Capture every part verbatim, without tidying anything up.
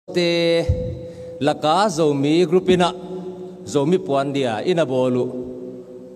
Te laka Zomi group ina, Zomi puon dia ina bolu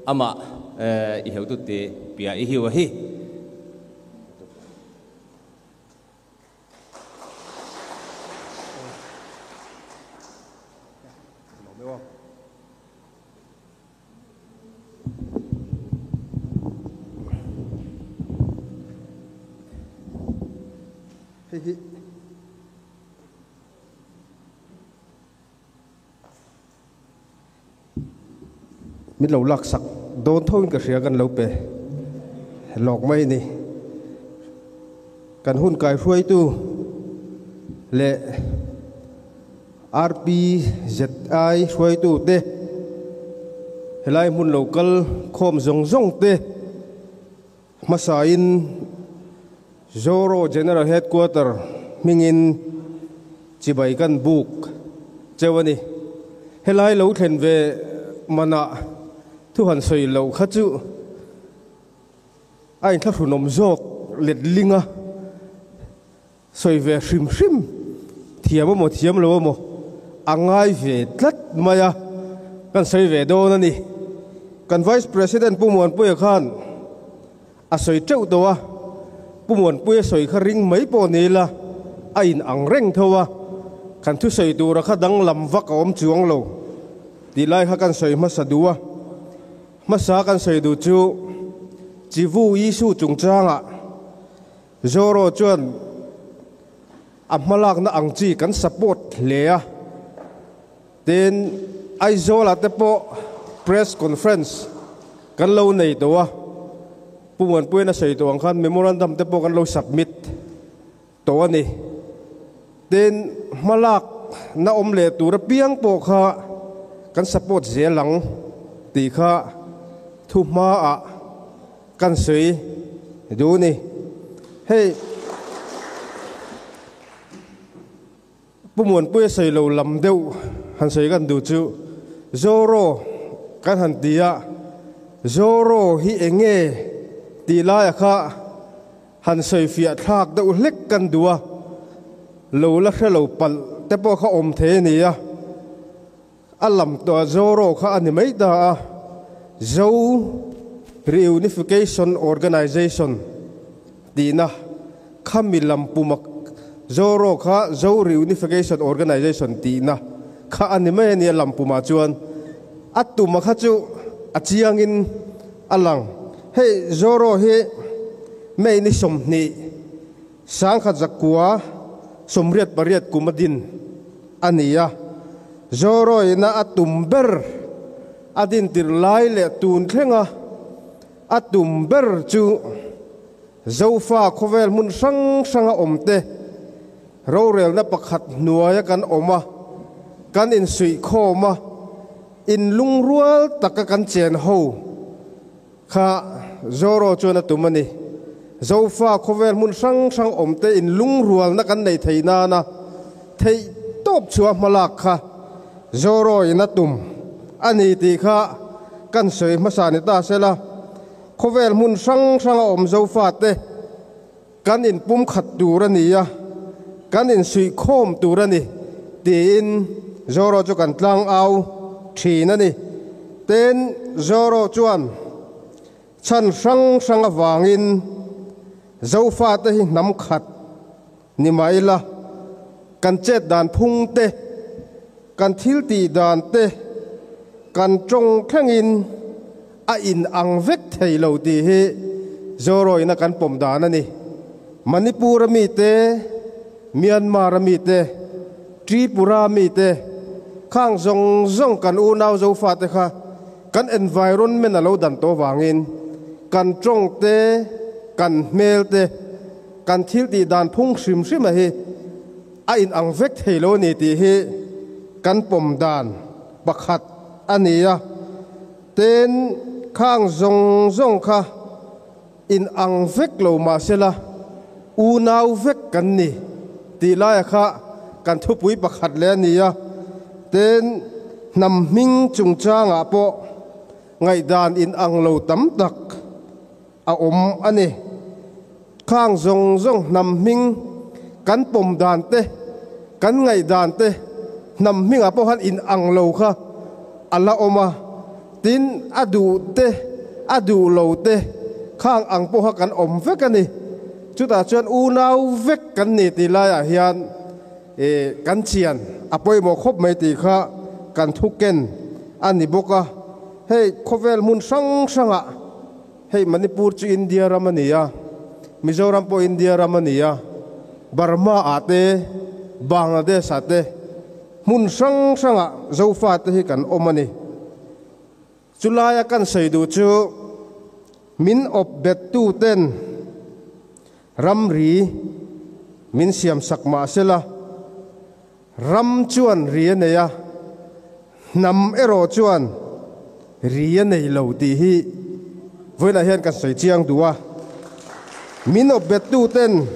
ama, eh, i heu tu te pia i hiu ahi. Hei hi. Min lo laksak dawn tho in ka hria kan lo pe. Lawk mai ni. Kan hun kai hruaitu le R P Z I hruaitu te, helai hmun lo kal khawm zawng zawng te, hmasain Zoro General Headquarter hmingin chibai kan buk cheu a ni. Helai lo thlen ve mana thu han sawi lo kha chu a inthlahrun awm zawk let linga sawi ve hrim hrim, thiam a maw, thiam lo a maw, a ngai ve tlat mai a, kan sawi ve dawn a ni. Kan Vice President Pu Muanpuia khan a sawi teuh tawh a, Pu Muanpuia sawi kha ring mai pawh ni la, a inang reng tho a, kan thusawi tura kha danglam vak a awm chuong lo tih lai kha kan sawi hmasa duh a. Hmasa kan sawi duh chu, Chivu Isu chungchanga Zoro chuan a hmalakna ang chi kan support hle a. Tin, Aizawla te pawh press conference kan lo nei tawh a. Pu Muanpuiin a sawi tawh ang khan memorandum te pawh kan lo submit tawh a ni. Tin, hmalakna awm leh tur apiang pawh kha kan support zel ang tih kha thuhmaah kan sawi duh a ni. Hei, Pu Muanpuia sawi lo lam deuh han sawi kan duh chu, Zoro kan han ti a, Zoro hi eng nge tih laia kha han sawi fiah thlak deuh hlek kan duh a, lo la hre lo palh te pawh kha awm thei a ni a. A lam tawh Zoro kha a ni mai ta a, Zo Reunification Organization tihna kha mi lam puma, Zoro kha Zo Reunification Organization tihna kha a ni mai a ni a, lam puma chuan a tuma kha chu a chiangin a lang. Hei, Zoro hi May ni sawmhnih, sangkhat zakua sawmriat pariat kuma din a ni a. Zoroin a tum ber a din tir lai leh tun thlenga a tum ber chu Zofa khawvel hmun hrang hranga awm te rorelna pakhat hnuaia kan awm a, kan insuih khawm a, inlungrual taka kan chen ho kha Zoro chuan a tum a ni. Zofa khawvel hmun hrang hrang awm te inlungrualna kan nei thei nana theihtawp chhuah hmalak kha Zoroin a tum a ni tih kha kan sawi hmasa ni ta sela. Khawvel hmun hrang hranga awm Zofa te kan inpumkhat tur a ni a, kan insuih khawm tur a ni, tiin Zoro chu kan tlang au ṭhin a ni. Tin, Zoro chuan chhan hrang hrang avangin Zofa te hi hnam khat ni mah ila, kan chet dan phung te, kan thil tih dan te, kan ṭawng thlengin a inang vek thei lo tih hi Zoroin a kan pawm dan a ni. Manipur-a mi te, Myanmar-a mi te, Tripura-a mi te, khang zawng zawng kan unau Zofa te kha kan environment a lo dan tawh vangin kan ṭawng te, kan hmel te, kan thil tih dan phung hrim hrima hi a inang vek thei lo a ni tih hi kan pawm dan pakhat a ni a. Tin, khang zawng zawng kha inang vek lo mah sela, unau vek kan ni tih laia kha kan thupui pakhat le a ni a. Tin, hnam hming chungchangah pawh ngaihdan inang lo tam tak a awm a ni. Khang zawng zawng hnam hming kan pawm dan te, Kan ngaihdan te, hnam hminga pawh han inang lo kha a la awm a. Tin, a duh te, a duh lo te, khang ang pawh kha kan awm vek a ni. Chutah chuan unau vek kan ni tih laiah hian, e, kan chian a pawimawh khawp mai tih kha kan thuken a ni bawk a. Hei, khawvel hmun hrang hrangah, hei, Manipur chu India ram a ni a, Mizoram pawh India ram a ni a, Burma-ah te, Bangladesh-ah te, hmun hrang hrangah Zofa te hi kan awm a ni. Chu laia kan sawi duh chu, min awp bettu ten ramri min siam sak mah sela, ram chuan ri a nei a, hnam erawh chuan ri a nei lo tih hi vawiinah hian kan sawi chiang duh a. Min awp bettu ten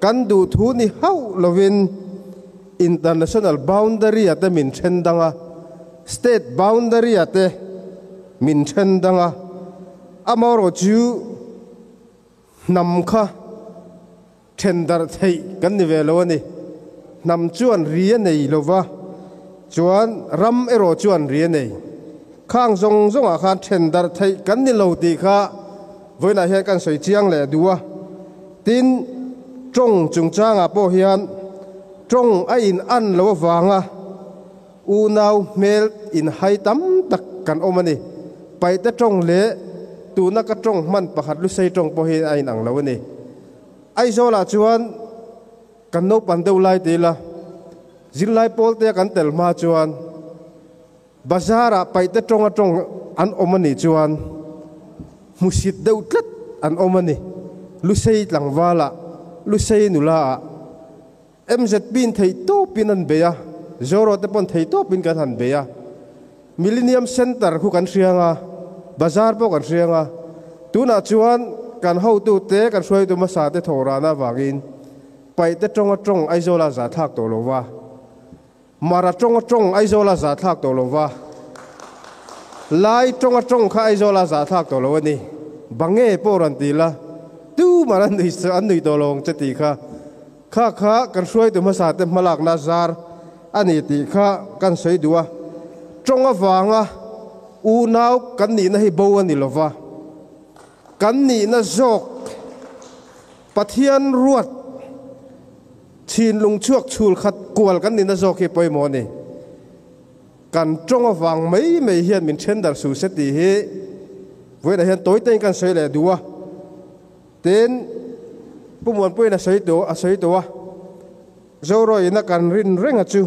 kan duh thu ni hauh lovin international boundary-a te min ṭhen dang a, state boundary-a te min ṭhen dang a, amaherawhchu hnam kha ṭhen darh theih kan ni ve lo a ni. Hnam chuan ri a nei lo va, chuan ram erawh chuan ri a nei. Khang zawng zawngah khan ṭhen darh theih kan ni lo tih kha vawiinah hian kan sawi chiang leh duh a. Tin, ṭawng chungchangah pawh hian ṭawng a inan lo avanga unau hmel inhai tam tak kan awm a ni. Paihte ṭawng leh tuna ka ṭawng hman pakhat Lusei ṭawng pawh hi a inang lo a ni. Aizawlah chuan kan naupan deuh lai ti ila, zirlai pawlte kan tel hma chuan bazarah Paihte ṭawnga ṭawng an awm a nih chuan hmusit deuh tlat an awm a ni. Lusei tlangvalah, Lusei nulaah, M Z P-in theihtawpin an bei a, Zorawte pawhin theihtawpin kan han bei a. Millennium Centre khu kan hria ang a, bazar pawh kan hria ang a. Tunah chuan kan hotute, kan hruaitu hmasate thawhrahna avangin Paihte ṭawnga ṭawng Aizawla zahthlak tawh lo va, Mara ṭawnga ṭawng Aizawla zahthlak tawh lo va, Lai ṭawnga ṭawng kha Aizawla zahthlak tawh lo a ni. Bang nge pawh ran ti la, tuman an nui, an nui tawh lo ang che tih kha. Kha kha kan hruaitu hmasate hmalakna zar a ni tih kha kan sawi duh a. Ṭawng avanga unau kan nihna hi bo a ni lo va, kan nihna zawk Pathian ruat, thinlung chhuak chhul khat kual kan nihna zawk hi pawimawh a ni. Kan ṭawng avang mai mai hian min ṭhen darh suh se tih hi vawiinah hian tawi tein kan sawi leh duh a. Tin, Pu Muanpuiin a sawi tawh, a sawi tawh a, Zorawina kan rin reng a chu,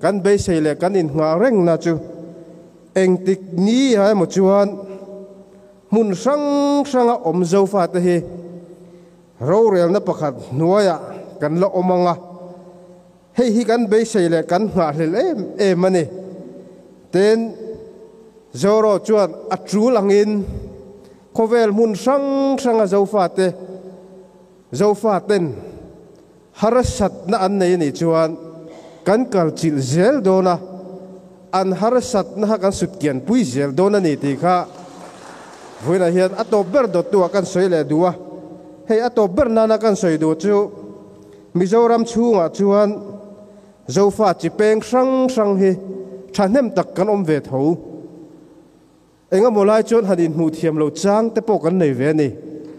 kan beisei leh kan innghah rengna chu, engtik ni a emaw chuan hmun hrang hranga awm Zofa te hi rorelna pakhat hnuaiah kan la awm ang a. Hei hi kan beisei leh kan nghahhlel em em a ni. Tin, Zoraw chuan a tul angin khawvel hmun hrang hranga Zofa te, Zofa ten harsatna an nei a nih chuan kan kal chilh zel dawn a, an harsatna kha kan sutkianpui zel dawn a ni tih kha vawiinah hian a tawp ber dawttuah kan sawi leh duh a. Hei, a tawp ber nana kan sawi duh chu, Mizoram chhungah chuan Zofa chi peng hrang hrang hi ṭhahnem tak kan awm ve tho. Engemaw lai chuan han inhmuh thiam lo chang te pawh kan nei ve a ni.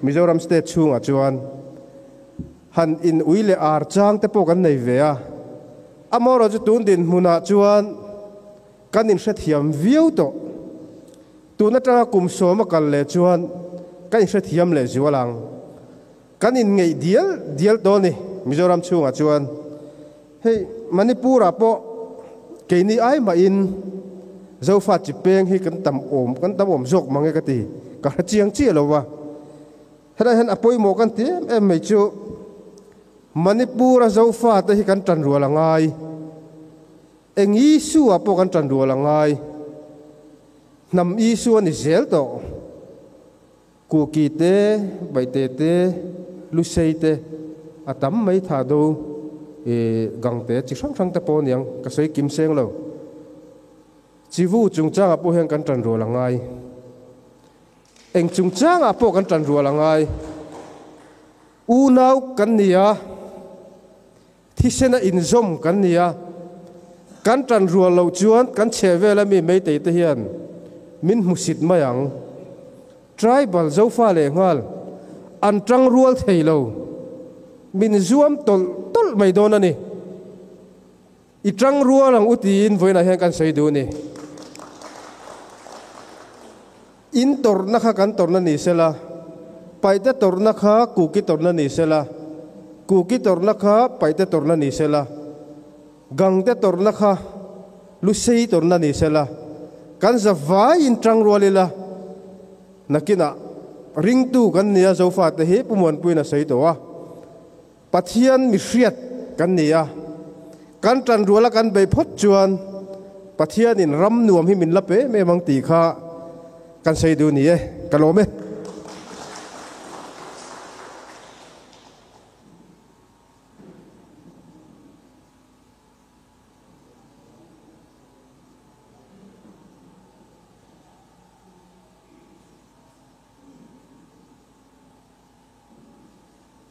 Mizoram state chhungah chuan han inui leh ar chang te pawh kan nei ve a. Amaherawhchu tun dinhmunah chuan kan inhrethiam viau tawh. Tun aṭanga kum sawm a kal leh chuan kan inhrethiam leh zual ang. Kan inngeih dial dial tawh a ni Mizoram chhungah chuan. Hei, Manipur-ah pawh keini ai mahin Zofa chi peng hi kan tam awm, kan tam awm zawk mang e ka ti, ka hre chiang chiah lo va. Helai hian a pawimawh kan ti em em mai chu, Manipur-a Zofa te hi kan ṭan rual a ngai. Eng issue-ah pawh kan ṭan rual a ngai. Hnam issue a ni zel tawh. Kuki te, Baite te, Lusei te, a tam mai, Thado, e, Gangte, chi hrang hrang te pawh a ni ang, ka sawi kim seng lo. Chivu chungchangah pawh hian kan ṭan rual a ngai. Eng chungchangah pawh kan ṭan rual a ngai. Unau kan ni a, thisena inzawm kan ni a. Kan ṭan rual lo chuan kan chhe vela mi Meitei te hian min hmusit mai ang. Tribal Zofa leh nghal an ṭangrual thei lo. Min zuam tawlh tawlh mai dawn a ni. I ṭangrual ang u tiin vawiinah hian kan sawi duh ni. In tawrhna kha kan tawrhna ni sela, Paite tawrhna kha Kuki tawrhna ni sela, Kuki tawrhna kha Paite tawrhna ni sela, Gangte tawrhna kha Lusei tawrhna ni sela, kan zavaiin ṭangrual ila. Nakinah ringtu kan ni a, Zofa te hi Pu Muanpuiin a sawi tawh a. Pathian mi hriat kan ni a, kan ṭanruala kan bei phawt chuan Pathianin ram nuam hi min la pe em em ang tih kha kan sawi duh ni e, ka lawm e.